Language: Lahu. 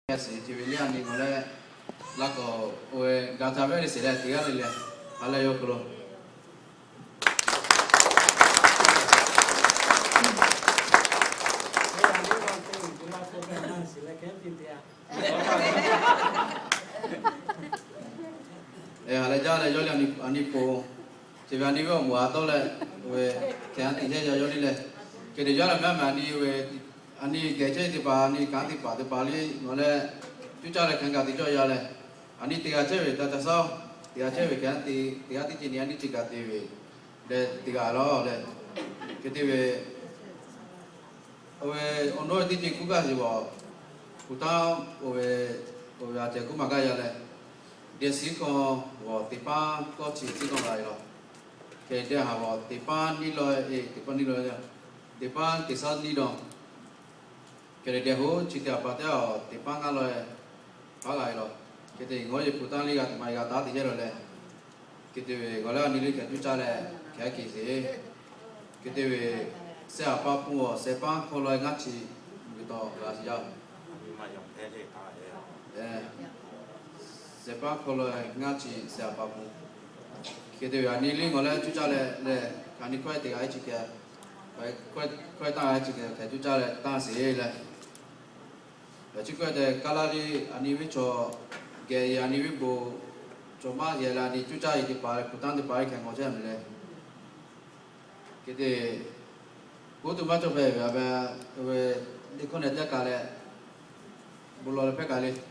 g'a shiˍ chi ve liˇ a ni ngaˬ leh, laˇ k'awꞈ oˇ ve ga htaˇ ve le shiˍ leh teˇ g'aˇ le le, ha leh yawˇ hk'aw lo ha leh jaˇ leh yawˇ le a ni po, chi ve a ni ve awˬ moˍ a tawˇ leh, oˇ ve hk'e a tiꞈ chehˇ yaˇ yawˇ le leh, hk'e te yaˇ leh maˇ maˇ a ni ve, a ni geh chehˇ teˇ hpaˍ, a ni kanˉ teˇ hpaˍ teˇ hpaˍ le ngaˬ leh, cuˇ caˇ leh hk'aˬ kaꞈ te cawˇ yaˇ leh, a ni teˇ g'aˇ chehˇ ve taˇ ca saˉ, teˇ g'aˇ chehˇ ve hk'e a tiꞈ teˇ g'aˇ teˇ ceuˬ ni a ni chi kaꞈ te ve leh teˇ g'aˇ lawˬ leh, hk'e te ve, oˇ ve awˬ nawˉ ve teˇ ceuˬ kuˇ gaˇ ve g'awˬ, kuˬ taˇ, oˇ ve, oˇ ve a ceh kuˇ maˇ gaˇ yaˇ leh, dehꞈ shiˍ hkawˇ g'awˬ teˇ paˉ kawˇ chi teˇ dawˇ la ve lawˬ. Hk'e dehꞈ haˍ g'awˬ teˇ paˉ niˇ lawˬ e, teˇ paˉ niˇ lawˬ e, teˇ paˉ teˇ saˉ niˇ dawˇ. Hk'e leh dehꞈ hoˉ chi teˇ a pa teˇ a teˇ paˉ ngaˇ lawˬ e, paˉ g'a ve lawˬ. Hk'e te ngaˬ hui kuˬ taˇ liˇ g'a tuˬ ma g'a taˉ te yehˇ lawˬ leh, hk'e te ve g'awˬ leh a ni liˇ hk'e cuˇ caˇ leh hk'e a kiˬ sheˍ. Hk'e te ve seh a pa pun awˬ seh paˉ hkawˇ lawˬ e ngaˇ chi, mvuhˇ miˬ tawˍ g'a shiˍ yaˇ. Seh paˉ hkawˇ lawˬ e ngaˇ chi seh a pa pun. Hk'e te ve a ni liˇ ngaˬ leh cuˇ caˇ leh leh, a ni hkawˇ e teˇ g'aˇ e chi hk'e, hkawˇ e taˇ g'a chi hk'e hk'e cuˇ caˇ leh taˇ sheˍ leh, yaꞈ chi hkawˇ e te kaˇ laˇ liˇ a ni ve chaw geh e a ni ve bon chaw maˇ geh leh a ni cuˇ caˇ e teˇ hpaˍ kuˬ taˇ teˇ hpaˍ e hk'e ngaw chehˇ a meh leh, hk'e te k'oˆ tuˬ maˇ cawˬ hpehꞈ ve a ve, oˇ ve teˇ hkawˇ neh teˇ kaˬ leh, bon lawˬ leh hpehˇ kaꞈ le.